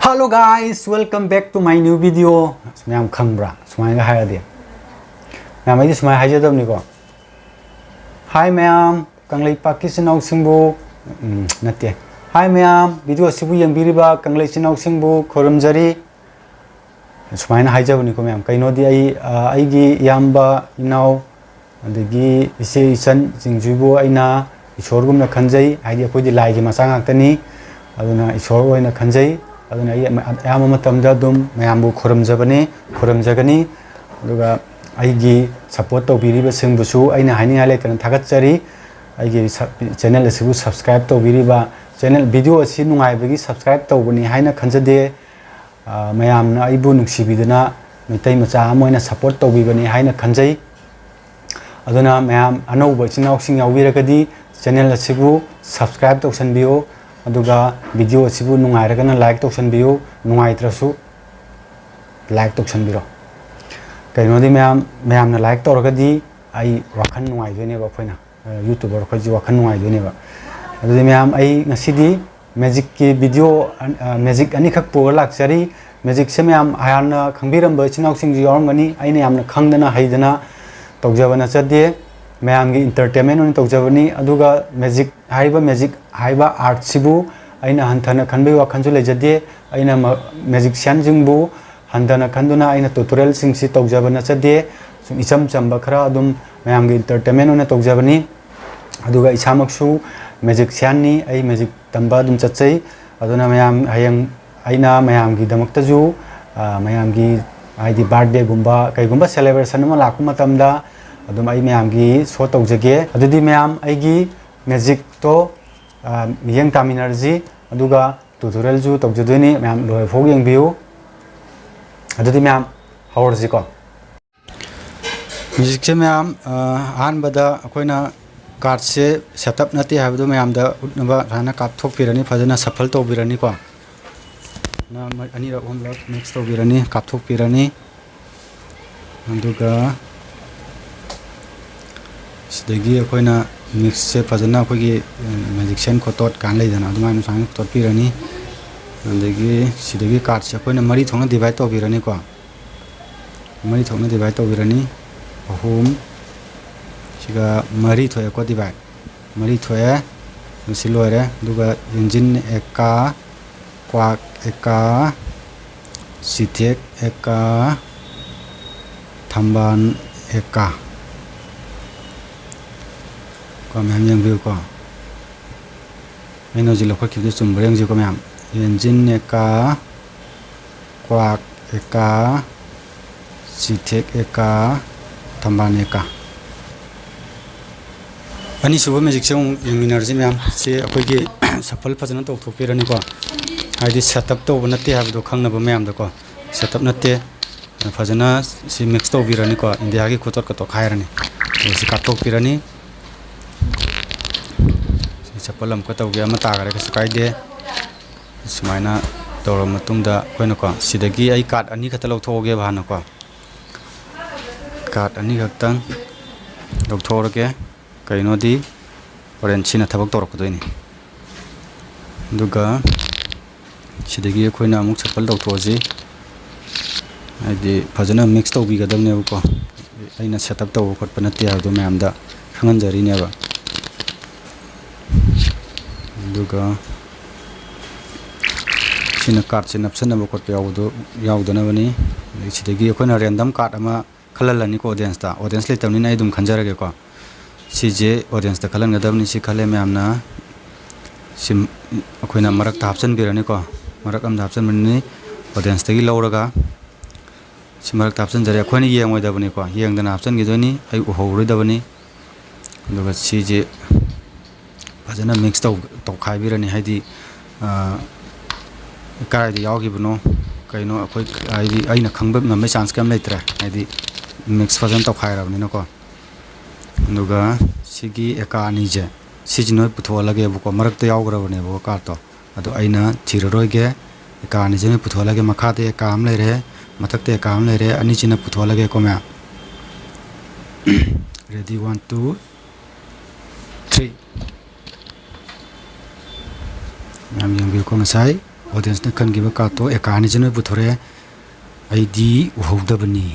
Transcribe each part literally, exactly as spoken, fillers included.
Hello guys, welcome back to my new video. ꯃꯌꯥꯝ ꯈꯪꯕ꯭ꯔꯥ? ꯁꯨꯃꯥꯏꯅꯒ ꯍꯥꯏꯔꯗꯤ, ꯃꯌꯥꯝ, ꯑꯩꯗꯤ ꯁꯨꯃꯥꯏꯅ ꯍꯥꯏꯖꯗꯕꯅꯤꯀꯣ. ꯍꯥꯏ ꯃꯌꯥꯝ, ꯀꯪꯂꯩꯄꯥꯛꯀꯤ ꯏꯆꯤꯟ ꯏꯅꯥꯎꯁꯤꯡꯕꯨ, ꯎꯝ, ꯅꯠꯇꯦ. ꯍꯥꯏ ꯃꯌꯥꯝ, ꯚꯤꯗꯤꯑꯣ ꯑꯁꯤꯕꯨ ꯌꯦꯡꯕꯤꯔꯤꯕ ꯀꯪꯂꯩ ꯏꯆꯤꯟ ꯏꯅꯥꯎꯁꯤꯡꯕꯨ ꯈꯨꯔꯨꯝꯖꯔꯤ. ꯁꯨꯃꯥꯏꯅ ꯍꯥꯏꯖꯕꯅꯤꯀꯣ ꯃꯌꯥꯝ. ꯀꯩꯅꯣꯗꯤ ꯑꯩ, ꯑ, ꯑꯩꯒꯤ ꯏꯌꯥꯝꯕ, ꯏꯅꯥꯎ, ꯑꯗꯒꯤ ꯏꯆꯦ ꯏꯆꯟꯁꯤꯡꯁꯤꯕꯨ ꯑꯩꯅ ꯏꯁꯣꯔꯒꯨꯝꯅ ꯈꯟꯖꯩ. ꯍꯥꯏꯗꯤ ꯑꯩꯈꯣꯏꯗꯤ ꯂꯥꯏꯒꯤ ꯃꯆꯥ ꯉꯥꯛꯇꯅꯤ, ꯑꯗꯨꯅ ꯏꯁꯣꯔ ꯑꯣꯏꯅ ꯈꯟꯖꯩ. ꯑꯗꯨꯅ ꯑꯩ ꯑꯌꯥꯝꯕ ꯃꯇꯝꯗ ꯑꯗꯨꯝ ꯃꯌꯥꯝꯕꯨ ꯈꯨꯔꯨꯝꯖꯕꯅꯤ, ꯈꯨꯔꯨꯝꯖꯒꯅꯤ. ꯑꯗꯨꯒ ꯑꯩꯒꯤ ꯁꯞꯄꯣꯔꯠ ꯇꯧꯕꯤꯔꯤꯕꯁꯤꯡꯕꯨꯁꯨ ꯑꯩꯅ ꯍꯥꯏꯅꯤꯡꯉꯥꯏ ꯂꯩꯇꯅ ꯊꯥꯒꯠꯆꯔꯤ. ꯑꯩꯒꯤ ꯁꯕ-, ꯆꯦꯅꯦꯜ ꯑꯁꯤꯕꯨ ꯁꯕꯁꯀ꯭ꯔꯥꯏꯕ ꯇꯧꯕꯤꯔꯤꯕ, ꯆꯦꯅꯦꯜ, ꯚꯤꯗꯤꯑꯣ ꯑꯁꯤ ꯅꯨꯡꯉꯥꯏꯕꯒꯤ ꯁꯕꯁꯀ꯭ꯔꯥꯏꯕ ꯇꯧꯕꯅꯤ ꯍꯥꯏꯅ ꯈꯟꯖꯗꯦ꯫ ꯑ, ꯃꯌꯥꯝꯅ ꯑꯩꯕꯨ ꯅꯨꯡꯁꯤꯕꯤꯗꯨꯅ ꯃꯩꯇꯩ ꯃꯆꯥ ꯑꯃ ꯑꯣꯏꯅ ꯁꯞꯄꯣꯔꯠ ꯇꯧꯕꯤꯕꯅꯤ ꯍꯥꯏꯅ ꯈꯟꯖꯩ꯫ ꯑꯗꯨꯅ ꯃꯌꯥꯝ ꯑꯅꯧꯕ ꯏꯆꯤꯟ ꯏꯅꯥꯎꯁꯤꯡ ꯌꯥꯎꯕꯤꯔꯒꯗꯤ ꯆꯦꯅꯦꯜ ꯑꯁꯤꯕꯨ ꯁꯕꯁꯀ꯭ꯔꯥꯏꯕ ꯇꯧꯁꯟꯕꯤꯌꯨ, ꯑꯗꯨꯒ ꯚꯤꯗꯤꯑꯣ ꯑꯁꯤꯕꯨ ꯅꯨꯡꯉꯥꯏꯔꯒꯅ ꯂꯥꯏꯛ ꯇꯧꯁꯟꯕꯤꯌꯨ, ꯅꯨꯡꯉꯥꯏꯇ꯭ꯔꯁꯨ ꯂꯥꯏꯛ ꯇꯧꯁꯟꯕꯤꯔꯣ꯫ ꯀꯩꯅꯣꯗꯤ ꯃꯌꯥꯝ, ꯃꯌꯥꯝꯅ ꯂꯥꯏꯛ ꯇꯧꯔꯒꯗꯤ ꯑꯩ ꯋꯥꯈꯜ ꯅꯨꯡꯉꯥꯏꯗꯣꯏꯅꯦꯕ, ꯑꯩꯈꯣꯏꯅ, ꯑ, ꯌꯨꯇꯨꯕꯔ ꯑꯩꯈꯣꯏꯁꯤ ꯋꯥꯈꯜ ꯅꯨꯡꯉꯥꯏꯗꯣꯏꯅꯦꯕ꯫ ꯑꯗꯨꯗꯤ ꯃꯌꯥꯝ, ꯑꯩ ꯉꯁꯤꯗꯤ ꯃꯦꯖꯤꯛꯀꯤ ꯚꯤꯗꯤꯑꯣ ꯑꯟ-, ꯑ, ꯃꯦꯖꯤꯛ ꯑꯅꯤꯈꯛ ꯄꯨꯔꯒ ꯂꯥꯛꯆꯔꯤ꯫ ꯃꯦꯖꯤꯛꯁꯦ ꯃꯌꯥꯝ ꯍꯥꯟꯅ ꯈꯪꯕꯤꯔꯝꯕ ꯏꯆꯤꯟ ꯏꯅꯥꯎꯁꯤꯡꯁꯨ ꯌꯥꯎꯔꯝꯒꯅꯤ, ꯑꯩꯅ ꯌꯥꯝꯅ ꯈꯪꯗꯅ ꯍꯩꯗꯅ ꯇꯧꯖꯕ ꯅꯠꯆꯗꯦ, ꯃꯌꯥꯝꯒꯤ ꯏꯟꯇꯔꯇꯦꯟꯃꯦꯟ ꯑꯣꯏꯅ ꯇꯧꯖꯕꯅꯤ꯫ ꯑꯗꯨꯒ ꯃꯦꯖꯤꯛ ꯍꯥꯏꯔꯤꯕ, ꯃꯦꯖꯤꯛ ꯍꯥꯏꯕ ꯑꯥꯔꯠꯁꯤꯕꯨ ꯑꯩꯅ ꯍꯟꯊꯅ ꯈꯟꯕꯒꯤ ꯋꯥꯈꯜꯁꯨ ꯂꯩꯖꯗꯦ꯫ ꯑꯩꯅ ꯃ-, ꯃꯦꯖꯤꯛꯁꯤꯌꯥꯟꯁꯤꯡꯕꯨ ꯍꯟꯊꯅ ꯈꯟꯗꯨꯅ ꯑꯩꯅ ꯇ꯭ꯌꯨꯇꯣꯔꯤꯌꯦꯜꯁꯤꯡꯁꯤ ꯇꯧꯖꯕ ꯅꯠꯆꯗꯦ꯫ ꯁꯨꯝ ꯏꯆꯝ ꯆꯝꯕ ꯈꯔ ꯑꯗꯨꯝ ꯃꯌꯥꯝꯒꯤ ꯏꯟꯇꯔꯇꯦꯟꯃꯦꯟ ꯑꯣꯏꯅ ꯇꯧꯖꯕꯅꯤ꯫ ꯑꯗꯨꯒ ꯏꯁꯥꯃꯛꯁꯨ ꯃꯦꯖꯤꯛꯁꯤꯌꯥꯟꯅꯤ, ꯑꯩ ꯃꯦꯖꯤꯛ ꯇꯝꯕ ꯑꯗꯨꯝ ꯆꯠꯆꯩ꯫ ꯑꯗꯨꯅ ꯃꯌꯥꯝ ꯍꯌꯦꯡ ꯑꯩꯅ ꯃꯌꯥꯝꯒꯤꯗꯃꯛꯇꯁꯨ, ꯑ, ꯃꯌꯥꯝꯒꯤ, ꯍꯥꯏꯗꯤ, ꯕꯥꯔꯗꯦꯒꯨꯝꯕ ꯀꯩꯒꯨꯝꯕ ꯁꯦꯂꯦꯕ꯭ꯔꯦꯁꯟ ꯑꯃ ꯂꯥꯛꯄ ꯃꯇꯝꯗ ꯑꯗꯨꯝ ꯑꯩ ꯃꯌꯥꯝꯒꯤ ꯁꯣ ꯇꯧꯖꯒꯦ꯫ ꯑꯗꯨꯗꯤ ꯃꯌꯥꯝ ꯑꯩꯒꯤ ꯃꯦꯖꯤꯛꯇꯣ, ꯑ, ꯃꯤꯠꯌꯦꯡ ꯇꯥꯃꯤꯟꯅꯔꯁꯤ, ꯑꯗꯨꯒ ꯇ꯭ꯌꯨꯇꯣꯔꯤꯌꯦꯜꯁꯨ ꯇꯧꯖꯗꯣꯏꯅꯤ꯫ ꯃꯌꯥꯝ ꯂꯣꯏꯐꯥꯎ ꯌꯦꯡꯕꯤꯌꯨ꯫ ꯑꯗꯨꯗꯤ ꯃꯌꯥꯝ ꯍꯧꯔꯁꯤꯀꯣ꯫ ꯃꯦꯖꯤꯛꯁꯦ ꯃꯌꯥꯝ, ꯑ, ꯑꯍꯥꯟꯕꯗ ꯑꯩꯈꯣꯏꯅ ꯀꯥꯔꯠꯁꯦ ꯁꯦꯠ ꯑꯞ ꯅꯠꯇꯦ ꯍꯥꯏꯕꯗꯨ ꯃꯌꯥꯝꯗ ꯎꯠꯅꯕ ꯁꯨꯃꯥꯏꯅ ꯀꯥꯞꯊꯣꯛꯄꯤꯔꯅꯤ, ꯐꯖꯅ ꯁꯐꯜ ꯇꯧꯕꯤꯔꯅꯤꯀꯣ꯫ ꯅ-, ꯑꯅꯤꯔꯛ ꯑꯍꯨꯝꯂꯛ ꯃꯤꯛꯁ ꯇꯧꯕꯤꯔꯅꯤ, ꯀꯥꯞꯊꯣꯛꯄꯤꯔꯅꯤ꯫ ꯑꯗꯨꯒ ꯁꯤꯗꯒꯤ ꯑꯩꯈꯣꯏꯅ ꯃꯤꯛꯁꯁꯦ ꯐꯖꯅ ꯑꯩꯈꯣꯏꯒꯤ, ꯑ, ꯃꯦꯖꯤꯛꯁꯤꯌꯥꯟ ꯈꯣꯇꯣꯠ ꯀꯥꯏꯅ ꯂꯩꯗꯅ, ꯑꯗꯨꯃꯥꯏꯅ ꯁꯨꯃꯥꯏꯅ ꯇꯣꯠꯄꯤꯔꯅꯤ꯫ ꯑꯗꯒꯤ ꯁꯤꯗꯒꯤ cardꯁꯦ ꯑꯩꯈꯣꯏꯅ ꯃꯔꯤ ꯊꯣꯛꯅ divide ꯇꯧꯕꯤꯔꯅꯤꯀꯣ꯫ ꯃꯔꯤ ꯊꯣꯛꯅ divide ꯇꯧꯕꯤꯔꯅꯤ꯫ ꯑꯍꯨꯝ, ꯁꯤꯒ ꯃꯔꯤ ꯊꯣꯛꯑꯦꯀꯣ divide꯫ ꯃꯔꯤ ꯊꯣꯛꯑꯦ꯫ ꯑꯗꯨ ꯁꯤ ꯂꯣꯏꯔꯦ꯫ ꯑꯗꯨꯒ ꯌꯦꯟꯖꯤꯟ ꯑꯦꯀꯥ, ꯀ꯭ꯋꯥꯛ ꯑꯦꯀꯥ, ꯆꯤꯊꯦꯛ ꯑꯦꯀꯥ, ꯊꯝꯕꯥꯜ ꯑꯦꯀꯥ꯫ ꯀꯣ ꯃꯌꯥꯝ ꯌꯦꯡꯕꯤꯌꯨꯀꯣ꯫ ꯑꯩꯅ ꯍꯧꯖꯤꯛ ꯂꯧꯈꯠꯈꯤꯕꯗꯨ ꯆꯨꯝꯕ꯭ꯔꯥ ꯌꯦꯡꯁꯤꯀꯣ ꯃꯌꯥꯝ꯫ ꯌꯦꯟꯖꯤꯟ ꯑꯦꯀꯥ, ꯀ꯭ꯋꯥꯛ ꯑꯦꯀꯥ, ꯆꯤꯊꯦꯛ ꯑꯦꯀꯥ, ꯊꯝꯕꯥꯜ ꯑꯦꯀꯥ꯫ ꯑꯅꯤꯁꯨꯕ magicꯁꯦ ꯑꯃꯨꯛ ꯌꯦꯡꯃꯤꯟꯅꯔꯁꯤ ꯃꯌꯥꯝ꯫ ꯁꯤ ꯑꯩꯈꯣꯏꯒꯤ shuffle ꯐꯖꯅ ꯇꯧꯊꯣꯛꯄꯤꯔꯅꯤꯀꯣ꯫ ꯍꯥꯏꯗꯤ setup ꯇꯧꯕ ꯅꯠꯇꯦ ꯍꯥꯏꯕꯗꯣ ꯈꯪꯅꯕ ꯃꯌꯥꯝꯗꯀꯣ꯫ Setup ꯅꯠꯇꯦ꯫ ꯐꯖꯅ ꯁꯤ mix ꯇꯧꯕꯤꯔꯅꯤꯀꯣ꯫ ꯏꯟꯗꯤꯌꯥꯒꯤ ꯈꯨꯇꯣꯠꯀ ꯇꯣꯠꯈꯥꯏꯔꯅꯤ꯫ ꯑꯗꯨꯒ ꯁꯤ ꯀꯥꯞꯊꯣꯛꯄꯤꯔꯅꯤ꯫ ꯁꯤ shuffle ꯑꯃꯨꯛꯀ ꯇꯧꯒꯦ, ꯑꯃ ꯇꯥꯈꯔꯦ, ꯀꯩꯁꯨ ꯀꯥꯏꯗꯦ꯫ ꯁꯨꯃꯥꯏꯅ ꯇꯧꯔꯕ ꯃꯇꯨꯡꯗ ꯑꯩꯈꯣꯏꯅꯀꯣ, ꯁꯤꯗꯒꯤ ꯑꯩ card ꯑꯅꯤ ꯈꯛꯇ ꯂꯧꯊꯣꯛꯑꯒꯦꯕ ꯍꯥꯟꯅꯀꯣ꯫ Card ꯑꯅꯤꯈꯛꯇꯪ ꯂꯧꯊꯣꯛꯑꯒꯦ꯫ ꯀꯩꯅꯣꯗꯤ ꯍꯣꯔꯦꯟ ꯁꯤꯅ ꯊꯕꯛ ꯇꯧꯔꯛꯀꯗꯣꯏꯅꯤ꯫ ꯑꯗꯨꯒ ꯁꯤꯗꯒꯤ ꯑꯩꯈꯣꯏꯅ ꯑꯃꯨꯛ shuffle ꯇꯧꯊꯣꯛꯑꯁꯤ꯫ ꯍꯥꯏꯗꯤ ꯐꯖꯅ mix ꯇꯧꯕꯤꯒꯗꯕꯅꯦꯕꯀꯣ꯫ ꯑꯩꯅ setup ꯇꯧꯕ ꯈꯣꯠꯄ ꯅꯠꯇꯦ ꯍꯥꯏꯕꯗꯣ ꯃꯌꯥꯝꯗ ꯈꯪꯍꯟꯖꯔꯤꯅꯦꯕ꯫ ꯑꯗꯨꯒ ꯁꯤꯅ cardꯁꯦ ꯅꯞꯁꯟꯅꯕ ꯈꯣꯠꯄ ꯌꯥꯎꯕꯗꯣ ꯌꯥꯎꯗꯅꯕꯅꯤ꯫ ꯑꯗꯩ ꯁꯤꯗꯒꯤ ꯑꯩꯈꯣꯏꯅ random card ꯑꯃ ꯈꯜꯍꯜꯂꯅꯤꯀꯣ audienceꯇ꯫ Audience ꯂꯩꯇꯕꯅꯤꯅ ꯑꯩ ꯑꯗꯨꯝ ꯈꯟꯖꯔꯒꯦꯀꯣ꯫ ꯁꯤꯁꯦ audienceꯇ ꯈꯜꯍꯟꯒꯗꯕꯅꯤ꯫ ꯁꯤ ꯈꯜꯂꯦ ꯃꯌꯥꯝꯅ꯫ ꯁꯤ ꯑꯩꯈꯣꯏꯅ ꯃꯔꯛꯇ ꯍꯥꯞꯆꯤꯟꯕꯤꯔꯅꯤꯀꯣ꯫ ꯃꯔꯛ ꯑꯃꯗ ꯍꯥꯞꯆꯤꯟꯕꯅꯤ꯫ Audienceꯇꯒꯤ ꯂꯧꯔꯒ ꯁꯤ ꯃꯔꯛꯇ ꯍꯥꯞꯆꯤꯟꯖꯔꯦ꯫ ꯑꯩꯈꯣꯏꯅ ꯌꯦꯡꯉꯣꯏꯗꯕꯅꯤꯀꯣ, ꯌꯦꯡꯗꯅ ꯍꯥꯞꯆꯤꯟꯈꯤꯗꯣꯏꯅꯤ꯫ ꯑꯩ ꯎꯍꯧꯔꯣꯏꯗꯕꯅꯤ꯫ ꯑꯗꯨꯒ ꯁꯤꯁꯦ ꯐꯖꯅ mix ꯇꯧ-, ꯇꯧꯈꯥꯏꯕꯤꯔꯅꯤ꯫ ꯍꯥꯏꯗꯤ, ꯑ, ꯀꯥꯏꯗ ꯌꯥꯎꯈꯤꯕꯅꯣ, ꯀꯩꯅꯣ ꯑꯩꯈꯣꯏ, ꯍꯥꯏꯗꯤ ꯑꯩꯅ ꯈꯪꯕ ꯉꯝꯕꯩ chance ꯀꯩꯝ ꯂꯩꯇ꯭ꯔꯦ꯫ ꯍꯥꯏꯗꯤ mix ꯐꯖꯅ ꯇꯧꯈꯥꯏꯔꯕꯅꯤꯅꯀꯣ꯫ ꯑꯗꯨꯒ ꯁꯤꯒꯤ ꯑꯦꯀꯥ ꯑꯅꯤꯁꯦ, ꯁꯤꯁꯤ ꯅꯣꯏ ꯄꯨꯊꯣꯛꯍꯜꯂꯒꯦꯕꯀꯣ, ꯃꯔꯛꯇ ꯌꯥꯎꯈ꯭ꯔꯕꯅꯦꯕꯀꯣ cardꯇꯣ꯫ ꯑꯗꯣ ꯑꯩꯅ ꯊꯤꯔꯔꯣꯏꯒꯦ꯫ ꯑꯦꯀꯥ ꯑꯅꯤꯁꯤꯅ ꯄꯨꯊꯣꯛꯍꯜꯂꯒꯦ꯫ ꯃꯈꯥꯗ ꯑꯦꯀꯥ ꯑꯃ ꯂꯩꯔꯦ, ꯃꯊꯛꯇ ꯑꯦꯀꯥ ꯑꯃ ꯂꯩꯔꯦ, ꯑꯅꯤꯁꯤꯅ ꯄꯨꯊꯣꯛꯍꯜꯂꯒꯦꯀꯣ ꯃꯌꯥꯝ꯫ Ready, one, two, three꯫ ꯃꯌꯥꯝ ꯌꯦꯡꯕꯤꯌꯨꯀꯣ, ꯉꯁꯥꯏ ꯑꯣꯗꯤꯌꯦꯟꯁꯅ ꯈꯟꯈꯤꯕ ꯀꯥꯔꯠꯇꯣ ꯑꯦꯀꯥ ꯑꯅꯤꯁꯤꯅ ꯂꯣꯏ ꯄꯨꯊꯣꯔꯛꯑꯦ꯫ ꯑꯩꯗꯤ ꯎꯍꯧꯗꯕꯅꯤ꯫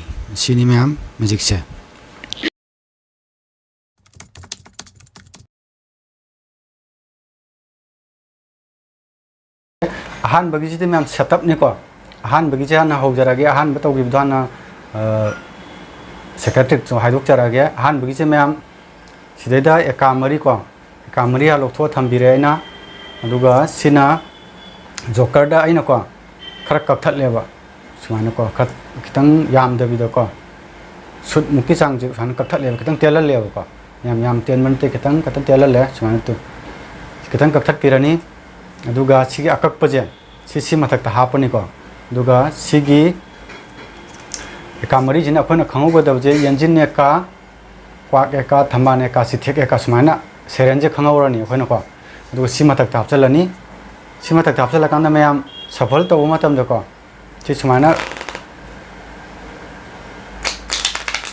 ꯁꯤꯅꯤ ꯃꯌꯥꯝ ꯃꯦꯖꯤꯛꯁꯦ꯫ ꯑꯍꯥꯟꯕꯒꯤꯁꯤꯗꯤ ꯃꯌꯥꯝ ꯁꯦꯠ ꯑꯞꯅꯤꯀꯣ꯫ ꯑꯍꯥꯟꯕꯒꯤꯁꯦ ꯍꯥꯟꯅ ꯍꯧꯖꯔꯒꯦ꯫ ꯑꯍꯥꯟꯕ ꯇꯧꯈꯤꯕꯗꯣ ꯍꯥꯟꯅ, ꯑ, ꯁꯦꯀ꯭ꯔꯦꯇꯔꯤꯛꯁꯨ ꯍꯥꯏꯗꯣꯛꯆꯔꯛꯑꯒꯦ꯫ ꯑꯍꯥꯟꯕꯒꯤꯁꯦ ꯃꯌꯥꯝ ꯁꯤꯗꯩꯗ ꯑꯦꯀꯥ ꯃꯔꯤ ꯀꯣ, ꯑꯦꯀꯥ ꯃꯔꯤ ꯂꯧꯊꯣꯛꯑ ꯊꯝꯕꯤꯔꯦ ꯑꯩꯅ꯫ ꯑꯗꯨꯒ ꯁꯤꯅ ꯖꯣꯀꯔꯗ ꯑꯩꯅꯀꯣ ꯈꯔ ꯀꯛꯊꯠꯂꯦꯕ, ꯁꯨꯃꯥꯏꯅꯀꯣ, ꯈꯔ ꯈꯤꯇꯪ ꯌꯥꯝꯗꯕꯤꯗꯀꯣ, ꯁꯨꯠꯃꯨꯛꯀꯤ ꯆꯥꯡꯁꯦ ꯁꯨꯃꯥꯏꯅ ꯀꯛꯊꯠꯂꯦꯕ, ꯈꯤꯇꯪ ꯇꯦꯜꯍꯜꯂꯦꯕꯀꯣ꯫ ꯌꯥꯝ, ꯌꯥꯝ ꯇꯦꯟꯕ ꯅꯠꯇꯦ, ꯈꯤꯇꯪ, ꯈꯤꯇꯪ ꯇꯦꯜꯍꯜꯂꯦ, ꯁꯨꯃꯥꯏꯅ ꯇꯨ-, ꯈꯤꯇꯪ ꯀꯛꯊꯠꯄꯤꯔꯅꯤ꯫ ꯑꯗꯨꯒ ꯁꯤꯒꯤ ꯑꯀꯛꯄꯁꯦ ꯁꯤ, ꯁꯤ ꯃꯊꯛꯇ ꯍꯥꯞꯄꯅꯤꯀꯣ꯫ ꯑꯗꯨꯒ ꯁꯤꯒꯤ ꯑꯦꯀꯥ ꯃꯔꯤꯁꯤꯅ ꯑꯩꯈꯣꯏꯅ ꯈꯪꯍꯧꯒꯗꯕꯁꯦ ꯌꯦꯟꯖꯤꯟ ꯑꯦꯀꯥ, ꯀ꯭ꯋꯥꯛ ꯑꯦꯀꯥ, ꯊꯝꯕꯥꯜ ꯑꯦꯀꯥ, ꯁꯤꯊꯦꯛ ꯑꯦꯀꯥ, ꯁꯨꯃꯥꯏꯅ ꯁꯦꯔꯦꯟꯁꯦ ꯈꯪꯍꯧꯔꯅꯤ ꯑꯩꯈꯣꯏꯅꯀꯣ꯫ ꯑꯗꯨꯒ ꯁꯤ ꯃꯊꯛꯇ ꯍꯥꯞꯆꯤꯜꯂꯅꯤ꯫ ꯁꯤ ꯃꯊꯛꯇ ꯍꯥꯞꯆꯤꯜꯂꯀꯥꯟꯗ ꯃꯌꯥꯝ ꯁꯐꯜ ꯇꯧꯕ ꯃꯇꯝꯗꯀꯣ, ꯁꯤ ꯁꯨꯃꯥꯏꯅ,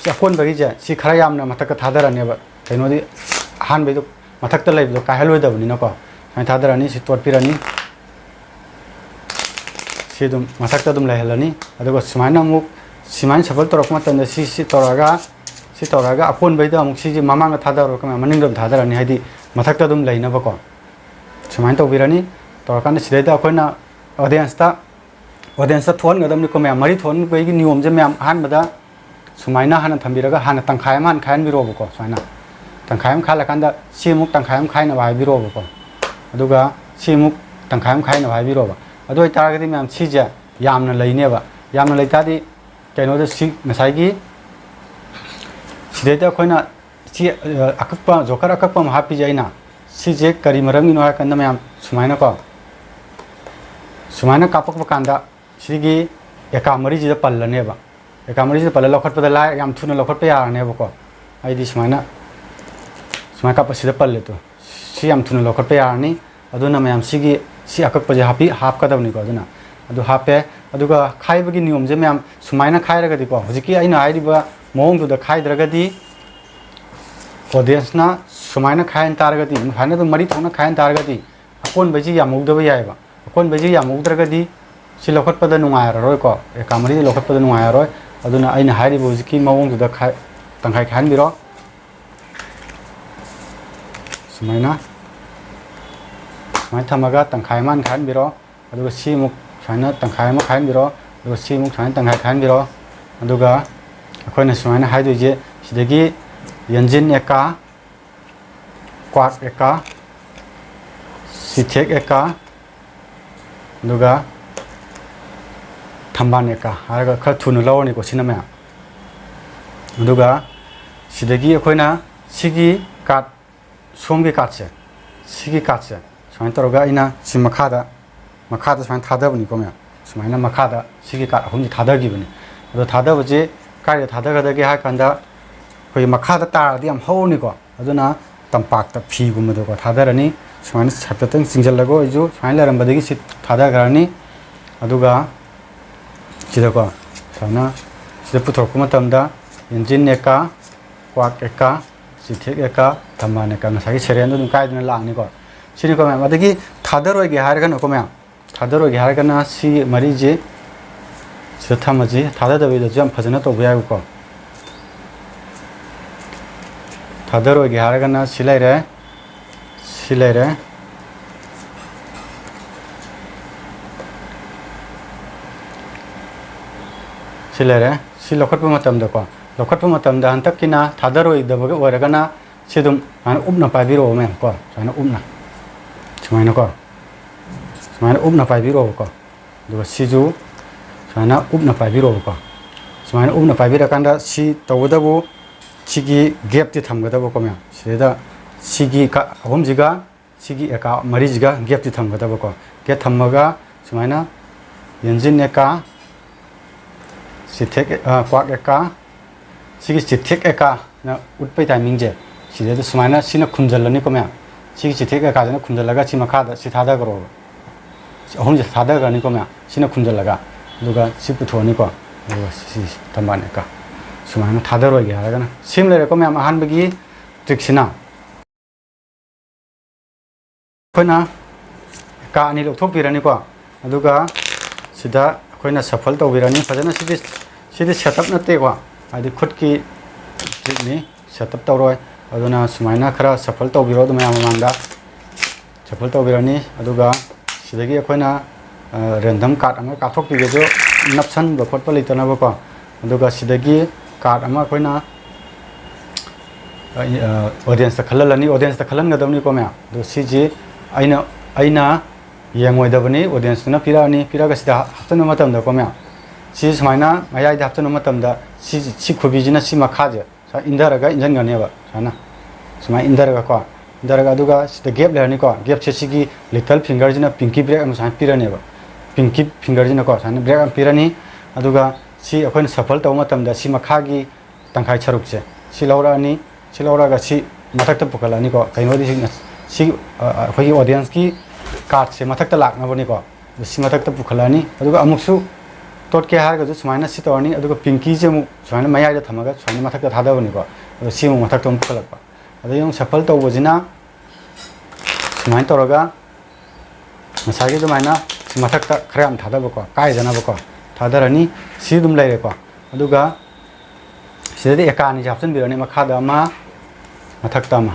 ꯁꯤ ꯑꯀꯣꯟꯕꯒꯤꯁꯦ ꯁꯤ ꯈꯔ ꯌꯥꯝꯅ ꯃꯊꯛꯇ ꯊꯥꯗꯔꯅꯦꯕ꯫ ꯀꯩꯅꯣꯗꯤ ꯑꯍꯥꯟꯕꯩꯗꯣ ꯃꯊꯛꯇ ꯂꯩꯕꯗꯣ ꯀꯥꯏꯍꯜꯂꯣꯏꯗꯕꯅꯤꯅꯀꯣ꯫ ꯁꯨꯃꯥꯏꯅ ꯊꯥꯗꯔꯅꯤ, ꯁꯤ ꯇꯣꯠꯄꯤꯔꯅꯤ꯫ ꯁꯤ ꯑꯗꯨꯝ ꯃꯊꯛꯇ ꯑꯗꯨꯝ ꯂꯩꯍꯜꯂꯅꯤ꯫ ꯑꯗꯨꯒ ꯁꯨꯃꯥꯏꯅ ꯑꯃꯨꯛ, ꯁꯨꯃꯥꯏꯅ ꯁꯐꯜ ꯇꯧꯔꯛꯄ ꯃꯇꯝꯗ ꯁꯤ, ꯁꯤ ꯇꯧꯔꯒ, ꯁꯤ ꯇꯧꯔꯒ ꯑꯀꯣꯟꯕꯩꯗ ꯑꯃꯨꯛ ꯁꯤꯁꯦ ꯃꯃꯥꯡꯗ ꯊꯥꯗꯔꯣꯏ, ꯃꯅꯤꯡꯗ ꯑꯗꯨꯝ ꯊꯥꯗꯔꯅꯤ, ꯍꯥꯏꯗꯤ ꯃꯊꯛꯇ ꯑꯗꯨꯝ ꯂꯩꯅꯕꯀꯣ꯫ ꯁꯨꯃꯥꯏꯅ ꯇꯧꯕꯤꯔꯅꯤ꯫ ꯇꯧꯔꯀꯥꯟꯗ ꯁꯤꯗꯩꯗ ꯑꯩꯈꯣꯏꯅ ꯑꯣꯗꯤꯌꯦꯟꯁꯇ, ꯑꯣꯗꯤꯌꯦꯟꯁꯇ ꯊꯣꯛꯍꯟꯒꯗꯕꯅꯤꯀꯣ ꯃꯌꯥꯝ꯫ ꯃꯔꯤ ꯊꯣꯛꯍꯟꯕꯒꯤ ꯅꯤꯌꯣꯝꯁꯦ ꯃꯌꯥꯝ, ꯑꯍꯥꯟꯕꯗ ꯁꯨꯃꯥꯏꯅ ꯍꯥꯟꯅ ꯊꯝꯕꯤꯔꯒ ꯍꯥꯟꯅ ꯇꯪꯈꯥꯏ ꯑꯃ ꯍꯥꯟꯅ ꯈꯥꯏꯍꯟꯕꯤꯔꯛꯑꯣꯕꯀꯣ꯫ ꯁꯨꯃꯥꯏꯅ ꯇꯪꯈꯥꯏ ꯑꯃ ꯈꯥꯏꯍꯜꯂꯀꯥꯟꯗ ꯁꯤ ꯑꯃꯨꯛ ꯇꯪꯈꯥꯏ ꯑꯃ ꯈꯥꯏꯅꯕ ꯍꯥꯏꯕꯤꯔꯛꯑꯣꯕꯀꯣ꯫ ꯑꯗꯨꯒ ꯁꯤ ꯑꯃꯨꯛ ꯇꯪꯈꯥꯏ ꯑꯃ ꯈꯥꯏꯅꯕ ꯍꯥꯏꯕꯤꯔꯛꯑꯣꯕ꯫ ꯑꯗꯨ ꯑꯣꯏꯇꯥꯔꯒꯗꯤ ꯃꯌꯥꯝ ꯁꯤꯁꯦ ꯌꯥꯝꯅ ꯂꯩꯅꯦꯕ꯫ ꯌꯥꯝꯅ ꯂꯩꯇꯥꯔꯗꯤ ꯀꯩꯅꯣꯗ ꯁꯤ ꯉꯁꯥꯏꯒꯤ ꯁꯤꯗꯩꯗ ꯑꯩꯈꯣꯏꯅ ꯁꯤ, ꯑ, ꯑꯀꯛꯄ, ꯖꯣꯀꯔ ꯑꯀꯛꯄ ꯑꯃ ꯍꯥꯞꯄꯤꯁꯦ ꯑꯩꯅ, ꯁꯤꯁꯦ ꯀꯔꯤ ꯃꯔꯝꯒꯤꯅꯣ ꯍꯥꯏꯔꯀꯥꯟꯗ ꯃꯌꯥꯝ ꯁꯨꯃꯥꯏꯅꯀꯣ, ꯁꯨꯃꯥꯏꯅ ꯀꯥꯞꯄꯛꯄ ꯀꯥꯟꯗ ꯁꯤꯒꯤ ꯑꯦꯀꯥ ꯃꯔꯤꯁꯤꯗ ꯄꯜꯂꯅꯦꯕ꯫ ꯑꯦꯀꯥ ꯃꯔꯤꯁꯤꯗ ꯄꯜꯂ ꯂꯧꯈꯠꯄꯗ ꯂꯥꯏ-, ꯌꯥꯝ ꯊꯨꯅ ꯂꯧꯈꯠꯄ ꯌꯥꯔꯅꯦꯕꯀꯣ꯫ ꯑꯩꯗꯤ ꯁꯨꯃꯥꯏꯅ, ꯁꯨꯃꯥꯏꯅ ꯀꯥꯞꯄ ꯁꯤꯗ ꯄꯜꯂꯦ ꯇꯨ꯫ ꯁꯤ ꯌꯥꯝ ꯊꯨꯅ ꯂꯧꯈꯠꯄ ꯌꯥꯔꯅꯤ꯫ ꯑꯗꯨꯅ ꯃꯌꯥꯝ ꯁꯤꯒꯤ, ꯁꯤ ꯑꯀꯛꯄꯁꯦ ꯍꯥꯞꯄꯤ-, ꯍꯥꯞꯀꯗꯕꯅꯤꯀꯣ꯫ ꯑꯗꯨꯅ ꯑꯗꯨ ꯍꯥꯞꯄꯦ꯫ ꯑꯗꯨꯒ ꯈꯥꯏꯕꯒꯤ ꯅꯤꯌꯣꯝꯁꯦ ꯃꯌꯥꯝ ꯁꯨꯃꯥꯏꯅ ꯈꯥꯏꯔꯒꯗꯤꯀꯣ, ꯍꯧꯖꯤꯛꯀꯤ ꯑꯩꯅ ꯍꯥꯏꯔꯤꯕ ꯃꯑꯣꯡꯗꯨꯗ ꯈꯥꯏꯗ꯭ꯔꯒꯗꯤ, ꯑꯣꯗꯤꯌꯦꯟꯁꯅ ꯁꯨꯃꯥꯏꯅ ꯈꯥꯏꯍꯟ ꯇꯥꯔꯒꯗꯤ, ꯁꯨꯃꯥꯏꯅ ꯑꯗꯨꯝ ꯃꯔꯤ ꯊꯣꯛꯅ ꯈꯥꯏꯍꯟ ꯇꯥꯔꯒꯗꯤ, ꯑꯀꯣꯟꯕꯩꯁꯤ ꯌꯥꯝꯍꯧꯗꯕ ꯌꯥꯏꯑꯕ꯫ ꯑꯀꯣꯟꯕꯩꯁꯤ ꯌꯥꯝꯍꯧꯗ꯭ꯔꯒꯗꯤ ꯁꯤ ꯂꯧꯈꯠꯄꯗ ꯅꯨꯡꯉꯥꯏꯔꯔꯣꯏꯀꯣ, ꯑꯦꯀꯥ ꯃꯔꯤꯗꯤ ꯂꯧꯈꯠꯄꯗ ꯅꯨꯡꯉꯥꯏꯔꯔꯣꯏ꯫ ꯑꯗꯨꯅ ꯑꯩꯅ ꯍꯥꯏꯔꯤꯕ ꯍꯧꯖꯤꯛꯀꯤ ꯃꯑꯣꯡꯗꯨꯗ ꯈꯥꯏ-, ꯇꯪꯈꯥꯏ ꯈꯥꯏꯍꯟꯕꯤꯔꯣ꯫ ꯁꯨꯃꯥꯏꯅ, ꯁꯨꯃꯥꯏꯅ ꯊꯝꯃꯒ ꯇꯪꯈꯥꯏ ꯑꯃ ꯈꯥꯏꯍꯟꯕꯤꯔꯣ꯫ ꯑꯗꯨꯒ ꯁꯤ ꯑꯃꯨꯛ ꯁꯨꯃꯥꯏꯅ ꯇꯪꯈꯥꯏ ꯑꯃ ꯈꯥꯏꯍꯟꯕꯤꯔꯣ꯫ ꯑꯗꯨꯒ ꯁꯤ ꯑꯃꯨꯛ ꯁꯨꯃꯥꯏꯅ ꯇꯪꯈꯥꯏ ꯈꯥꯏꯍꯟꯕꯤꯔꯣ꯫ ꯑꯗꯨꯒ ꯑꯩꯈꯣꯏꯅ ꯁꯨꯃꯥꯏꯅ ꯍꯥꯏꯗꯣꯏꯁꯦ, ꯁꯤꯗꯒꯤ ꯌꯦꯟꯖꯤꯟ ꯑꯦꯀꯥ, ꯀ꯭ꯋꯥꯛ ꯑꯦꯀꯥ, ꯁꯤꯊꯦꯛ ꯑꯦꯀꯥ, ꯑꯗꯨꯒ ꯊꯝꯕꯥꯜ ꯑꯦꯀꯥ ꯍꯥꯏꯔꯒ ꯈꯔ ꯊꯨꯅ ꯂꯧꯔꯅꯤꯀꯣ ꯁꯤꯅ ꯃꯌꯥꯝ꯫ ꯑꯗꯨꯒ ꯁꯤꯗꯒꯤ ꯑꯩꯈꯣꯏꯅ ꯁꯤꯒꯤ ꯀꯥꯔꯠ, ꯁꯣꯝꯒꯤ ꯀꯥꯔꯠꯁꯦ, ꯁꯤꯒꯤ ꯀꯥꯔꯠꯁꯦ ꯁꯨꯃꯥꯏꯅ ꯇꯧꯔꯒ ꯑꯩꯅ ꯁꯤ ꯃꯈꯥꯗ, ꯃꯈꯥꯗ ꯁꯨꯃꯥꯏꯅ ꯊꯥꯗꯕꯅꯤꯀꯣ ꯃꯌꯥꯝ꯫ ꯁꯨꯃꯥꯏꯅ ꯃꯈꯥꯗ ꯁꯤꯒꯤ ꯀꯥꯔꯠ ꯑꯍꯨꯝꯁꯦ ꯊꯥꯗꯈꯤꯕꯅꯤ꯫ ꯑꯗꯣ ꯊꯥꯗꯕꯁꯦ ꯀꯥꯏꯗ ꯊꯥꯗꯒꯗꯒꯦ ꯍꯥꯏ ꯀꯥꯟꯗ, ꯑꯩꯈꯣꯏꯒꯤ ꯃꯈꯥꯗ ꯇꯥꯔꯗꯤ ꯌꯥꯝ ꯍꯧꯔꯅꯤꯀꯣ꯫ ꯑꯗꯨꯅ ꯇꯝꯄꯥꯛꯇ ꯐꯤꯒꯨꯝꯕꯗꯀꯣ ꯊꯥꯗꯔꯅꯤ꯫ ꯁꯨꯃꯥꯏꯅ ꯍꯥꯏꯐꯦꯠꯇꯪ ꯆꯤꯡꯁꯤꯜꯂꯒ ꯑꯩꯁꯨ ꯁꯨꯃꯥꯏꯅ ꯂꯩꯔꯝꯕꯗꯒꯤ ꯁꯤ ꯊꯥꯗꯈ꯭ꯔꯅꯤ꯫ ꯑꯗꯨꯒ ꯁꯤꯗꯀꯣ ꯁꯨꯃꯥꯏꯅ ꯁꯤꯗ ꯄꯨꯊꯣꯔꯛꯄ ꯃꯇꯝꯗ ꯌꯦꯟꯖꯤꯟ ꯑꯦꯀꯥ, ꯀ꯭ꯋꯥꯛ ꯑꯦꯀꯥ, ꯆꯤꯊꯦꯛ ꯑꯦꯀꯥ, ꯊꯝꯕꯥꯜ ꯑꯦꯀꯥ, ꯉꯁꯥꯏꯒꯤ ꯁꯦꯔꯦꯜꯗꯣ ꯑꯗꯨꯝ ꯀꯥꯏꯗꯅ ꯂꯥꯛꯑꯅꯤꯀꯣ꯫ ꯁꯤꯅꯤꯀꯣ ꯃꯌꯥꯝ꯫ ꯑꯗꯒꯤ ꯊꯥꯗꯔꯣꯏꯒꯦ ꯍꯥꯏꯔꯒꯅꯀꯣ ꯃꯌꯥꯝ, ꯊꯥꯗꯔꯣꯏꯒꯦ ꯍꯥꯏꯔꯒꯅ ꯁꯤ ꯃꯔꯤꯁꯦ ꯁꯤꯗ ꯊꯝꯃꯁꯤ꯫ ꯊꯥꯗꯗꯕꯤꯗꯁꯨ ꯌꯥꯝ ꯐꯖꯅ ꯇꯧꯕ ꯌꯥꯏꯕꯀꯣ꯫ ꯊꯥꯗꯔꯣꯏꯒꯦ ꯍꯥꯏꯔꯒꯅ ꯁꯤ ꯂꯩꯔꯦ, ꯁꯤ ꯂꯩꯔꯦ, ꯁꯤ ꯂꯩꯔꯦ꯫ ꯁꯤ ꯂꯧꯈꯠꯄ ꯃꯇꯝꯗꯀꯣ, ꯂꯧꯈꯠꯄ ꯃꯇꯝꯗ ꯍꯟꯗꯛꯀꯤꯅ ꯊꯥꯗꯔꯣꯏꯗꯕꯒ ꯑꯣꯏꯔꯒꯅ ꯁꯤ ꯑꯗꯨꯝ ꯁꯨꯃꯥꯏꯅ ꯎꯞꯅ ꯄꯥꯏꯕꯤꯔꯛꯑꯣ ꯃꯌꯥꯝ ꯀꯣ, ꯁꯨꯃꯥꯏꯅ ꯎꯞꯅ, ꯁꯨꯃꯥꯏꯅꯀꯣ, ꯁꯨꯃꯥꯏꯅ ꯎꯞꯅ ꯄꯥꯏꯕꯤꯔꯛꯑꯣꯕꯀꯣ꯫ ꯑꯗꯨꯒ ꯁꯤꯁꯨ ꯁꯨꯃꯥꯏꯅ ꯎꯞꯅ ꯄꯥꯏꯕꯤꯔꯛꯑꯣꯕꯀꯣ꯫ ꯁꯨꯃꯥꯏꯅ ꯎꯞꯅ ꯄꯥꯏꯕꯤꯔꯀꯥꯟꯗ ꯁꯤ ꯇꯧꯕꯇꯕꯨ ꯁꯤꯒꯤ ꯒꯦꯞꯇꯤ ꯊꯝꯒꯗꯕꯀꯣ ꯃꯌꯥꯝ꯫ ꯁꯤꯗꯩꯗ ꯁꯤꯒꯤ ꯀ-, ꯑꯍꯨꯝꯁꯤꯒ ꯁꯤꯒꯤ ꯑꯦꯀꯥ ꯃꯔꯤꯁꯤꯒ ꯒꯦꯞꯇꯤ ꯊꯝꯒꯗꯕꯀꯣ꯫ ꯒꯦꯞ ꯊꯝꯃꯒ ꯁꯨꯃꯥꯏꯅ ꯌꯦꯟꯖꯤꯟ ꯑꯦꯀꯥ, ꯆꯤꯊꯦꯛ, ꯑ, ꯀ꯭ꯋꯥꯛ ꯑꯦꯀꯥ, ꯁꯤꯒꯤ ꯆꯤꯊꯦꯛ ꯑꯦꯀꯥꯅ ꯎꯠꯄꯩ ꯇꯥꯏꯃꯤꯡꯁꯦ, ꯁꯤꯗꯩꯗ ꯁꯨꯃꯥꯏꯅ ꯁꯤꯅ ꯈꯨꯝꯖꯤꯜꯂꯅꯤꯀꯣ ꯃꯌꯥꯝ꯫ ꯁꯤꯒꯤ ꯆꯤꯊꯦꯛ ꯑꯦꯀꯥꯁꯤꯅ ꯈꯨꯝꯖꯤꯜꯂꯒ ꯁꯤ ꯃꯈꯥꯗ ꯁꯤ ꯊꯥꯗꯈ꯭ꯔꯣꯕ꯫ ꯁꯤ ꯑꯍꯨꯝꯁꯦ ꯊꯥꯗꯈ꯭ꯔꯅꯤꯀꯣ ꯃꯌꯥꯝ꯫ ꯁꯤꯅ ꯈꯨꯝꯖꯤꯜꯂꯒ, ꯑꯗꯨꯒ ꯁꯤ ꯄꯨꯊꯣꯛꯑꯅꯤꯀꯣ꯫ ꯑꯗꯨꯒ ꯁꯤ ꯊꯝꯕꯥꯜ ꯑꯦꯀꯥ ꯁꯨꯃꯥꯏꯅ ꯊꯥꯗꯔꯣꯏꯒꯦ ꯍꯥꯏꯔꯒꯅ ꯁꯤꯃ ꯂꯩꯔꯦꯀꯣ ꯃꯌꯥꯝ꯫ ꯑꯍꯥꯟꯕꯒꯤ ꯇ꯭ꯔꯤꯛꯁꯤꯅ ꯑꯩꯈꯣꯏꯅ ꯑꯅꯤ ꯂꯧꯊꯣꯛꯄꯤꯔꯅꯤꯀꯣ꯫ ꯑꯗꯨꯒ ꯁꯤꯗ ꯑꯩꯈꯣꯏꯅ shuffle ꯇꯧꯕꯤꯔꯅꯤ ꯐꯖꯅ꯫ ꯁꯤꯗꯤ, ꯁꯤꯗꯤ setup ꯅꯠꯇꯦꯀꯣ, ꯍꯥꯏꯗꯤ ꯈꯨꯠꯀꯤ trick ꯅꯤ, setup ꯇꯧꯔꯣꯏ꯫ ꯑꯗꯨꯅ ꯁꯨꯃꯥꯏꯅ ꯈꯔ shuffle ꯇꯧꯕꯤꯔꯣ ꯑꯗꯨ ꯃꯌꯥꯝ ꯃꯃꯥꯡꯗ꯫ Shuffle ꯇꯧꯕꯤꯔꯅꯤ꯫ ꯑꯗꯨꯒ ꯁꯤꯗꯒꯤ ꯑꯩꯈꯣꯏꯅ, ꯑ, random card ꯑꯃ ꯀꯥꯞꯊꯣꯛꯄꯤꯒꯦꯁꯨ, ꯅꯞꯁꯟꯕ ꯈꯣꯠꯄ ꯂꯩꯇꯅꯕꯀꯣ꯫ ꯑꯗꯨꯒ ꯁꯤꯗꯒꯤ card ꯑꯃ ꯑꯩꯈꯣꯏꯅ, ꯑ, audience ꯇ ꯈꯜꯍꯜꯂꯅꯤ꯫ Audience ꯇ ꯈꯜꯍꯟꯒꯗꯕꯅꯤꯀꯣ ꯃꯌꯥꯝ꯫ ꯑꯗꯣ ꯁꯤꯁꯤ ꯑꯩꯅ, ꯑꯩꯅ ꯌꯦꯡꯉꯣꯏꯗꯕꯅꯤ꯫ Audience ꯇꯨꯅ ꯄꯤꯔꯛꯑꯅꯤ꯫ ꯄꯤꯔꯛꯑꯒ ꯁꯤꯗ ꯍꯥꯞꯆꯤꯟꯕ ꯃꯇꯝꯗꯀꯣ ꯃꯌꯥꯝ, ꯁꯤ ꯁꯨꯃꯥꯏꯅ ꯃꯌꯥꯏꯗ ꯍꯥꯞꯆꯤꯟꯕ ꯃꯇꯝꯗ ꯁꯤ, ꯁꯤ ꯈꯨꯕꯤꯁꯤꯅ ꯁꯤ ꯃꯈꯥꯁꯦ ꯁꯨꯃꯥꯏꯅ ꯏꯟꯊꯔꯒ ꯏꯟꯁꯤꯟꯒꯅꯦꯕ꯫ ꯁꯨꯃꯥꯏꯅ, ꯁꯨꯃꯥꯏꯅ ꯏꯟꯊꯔꯒꯀꯣ, ꯏꯟꯊꯔꯒ ꯑꯗꯨꯒ ꯁꯤꯗ gap ꯂꯩꯔꯅꯤꯀꯣ꯫ Gap ꯁꯦ ꯁꯤꯒꯤ little finger ꯁꯤꯅ pinky break ꯑꯃ ꯁꯨꯃꯥꯏꯅ ꯄꯤꯔꯅꯦꯕ꯫ Pinky finger ꯁꯤꯅꯀꯣ ꯁꯨꯃꯥꯏꯅ break ꯑꯃ ꯄꯤꯔꯅꯤ꯫ ꯑꯗꯨꯒ ꯁꯤ ꯑꯩꯈꯣꯏꯅ shuffle ꯇꯧꯕ ꯃꯇꯝꯗ ꯁꯤ ꯃꯈꯥꯒꯤ ꯇꯪꯈꯥꯏ ꯁꯔꯨꯛꯁꯦ ꯁꯤ ꯂꯧꯔꯛꯑꯅꯤ꯫ ꯁꯤ ꯂꯧꯔꯛꯑꯒ ꯁꯤ ꯃꯊꯛꯇ ꯄꯨꯈꯠꯂꯛꯑꯅꯤꯀꯣ꯫ ꯀꯩꯅꯣꯗꯤ ꯁꯤ, ꯁꯤ, ꯑ, ꯑ, ꯑꯩꯈꯣꯏꯒꯤ audience ꯀꯤ card ꯁꯦ ꯃꯊꯛꯇ ꯂꯥꯛꯅꯕꯅꯤꯀꯣ꯫ ꯑꯗꯨ ꯁꯤ ꯃꯊꯛꯇ ꯄꯨꯈꯠꯂꯛꯑꯅꯤ꯫ ꯑꯗꯨꯒ ꯑꯃꯨꯛꯁꯨ ꯇꯣꯠꯀꯦ ꯍꯥꯏꯔꯒꯁꯨ ꯁꯨꯃꯥꯏꯅ ꯁꯤ ꯇꯧꯔꯅꯤ꯫ ꯑꯗꯨꯒ pinky ꯁꯦ ꯑꯃꯨꯛ ꯁꯨꯃꯥꯏꯅ ꯃꯌꯥꯏꯗ ꯊꯝꯃꯒ ꯁꯨꯃꯥꯏꯅ ꯃꯊꯛꯇ ꯊꯥꯗꯕꯅꯤꯀꯣ꯫ ꯑꯗꯣ ꯁꯤ ꯑꯃꯨꯛ ꯃꯊꯛꯇ ꯑꯃꯨꯛ ꯄꯨꯈꯠꯂꯛꯄ꯫ ꯑꯗꯒꯤ ꯑꯃꯨꯛ shuffle ꯇꯧꯕꯁꯤꯅ ꯁꯨꯃꯥꯏꯅ ꯇꯧꯔꯒ ꯉꯁꯥꯏꯒꯤ ꯑꯗꯨꯃꯥꯏꯅ ꯁꯤ ꯃꯊꯛꯇ ꯈꯔ ꯌꯥꯝ ꯊꯥꯗꯕꯀꯣ, ꯀꯥꯏꯗꯅꯕꯀꯣ ꯊꯥꯗꯔꯅꯤ꯫ ꯁꯤ ꯑꯗꯨꯝ ꯂꯩꯔꯦꯀꯣ꯫ ꯑꯗꯨꯒ ꯁꯤꯗꯩꯗ ꯑꯦꯀꯥ ꯑꯅꯤꯁꯦ ꯍꯥꯞꯆꯤꯟꯕꯤꯔꯅꯤ, ꯃꯈꯥꯗ ꯑꯃ, ꯃꯊꯛꯇ ꯑꯃ꯫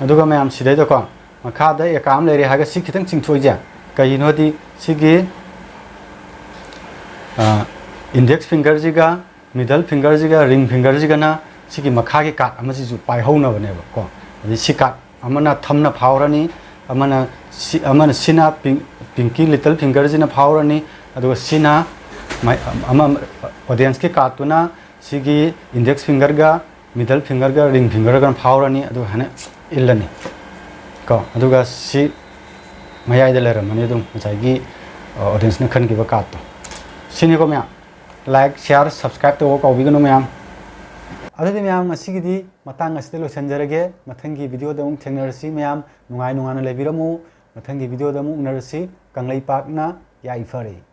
ꯑꯗꯨꯒ ꯃꯌꯥꯝ ꯁꯤꯗꯩꯗꯀꯣ, ꯃꯈꯥꯗ ꯑꯦꯀꯥ ꯑꯃ ꯂꯩꯔꯦ ꯍꯥꯏꯔꯒ ꯁꯤ ꯈꯤꯇꯪ ꯆꯤꯡꯊꯣꯛꯏꯁꯦ ꯀꯩꯒꯤꯅꯣꯗꯤ ꯁꯤꯒꯤ, ꯑ, index finger ꯁꯤꯒ middle finger ꯁꯤꯒ ring finger ꯁꯤꯒꯅ ꯁꯤꯒꯤ ꯃꯈꯥꯒꯤ card ꯑꯃꯁꯤꯁꯨ ꯄꯥꯏꯍꯧꯅꯕꯅꯦꯕ ꯀꯣ꯫ ꯑꯗꯩ ꯁꯤ card ꯑꯃꯅ thumb ꯅ ꯐꯥꯎꯔꯅꯤ, ꯑꯃꯅ ꯁꯤ, ꯑꯃꯅ ꯁꯤꯅ pin-, pinky little finger ꯁꯤꯅ ꯐꯥꯎꯔꯅꯤ, ꯑꯗꯨꯒ ꯁꯤꯅ ꯃꯥꯏ-, ꯑꯃ, audience ꯀꯤ card ꯇꯨꯅ ꯁꯤꯒꯤ index finger ꯒ middle finger ꯒ ring finger ꯒꯅ ꯐꯥꯎꯔꯅꯤ, ꯑꯗꯨꯒ ꯍꯥꯏꯅ ꯏꯜꯂꯅꯤ ꯀꯣ꯫ ꯑꯗꯨꯒ ꯁꯤ ꯃꯌꯥꯏꯗ ꯂꯩꯔꯝꯃꯅꯤ ꯑꯗꯨꯝ ꯉꯁꯥꯏꯒꯤ, ꯑ, audience ꯅ ꯈꯟꯈꯤꯕ card ꯇꯣ꯫ ꯁꯤꯅꯤꯀꯣ ꯃꯌꯥꯝ꯫ Like, share, subscribe ꯇꯧꯕ ꯀꯥꯎꯕꯤꯒꯅꯨ ꯃꯌꯥꯝ꯫ ꯑꯗꯨꯗꯤ ꯃꯌꯥꯝ ꯉꯁꯤꯒꯤꯗꯤ ꯃꯇꯥꯡ ꯑꯁꯤꯗ ꯂꯣꯏꯁꯤꯟꯖꯔꯒꯦ꯫ ꯃꯊꯪꯒꯤ video ꯗ ꯑꯃꯨꯛ ꯊꯦꯡꯅꯔꯁꯤ ꯃꯌꯥꯝ꯫ ꯅꯨꯡꯉꯥꯏ ꯅꯨꯡꯉꯥꯏꯅ ꯂꯩꯕꯤꯔꯝꯃꯨ꯫ ꯃꯊꯪꯒꯤ video ꯗ ꯑꯃꯨꯛ ꯎꯅꯔꯁꯤ꯫ ꯀꯪꯂꯩꯄꯥꯛꯅ ꯌꯥꯏꯐꯔꯦ꯫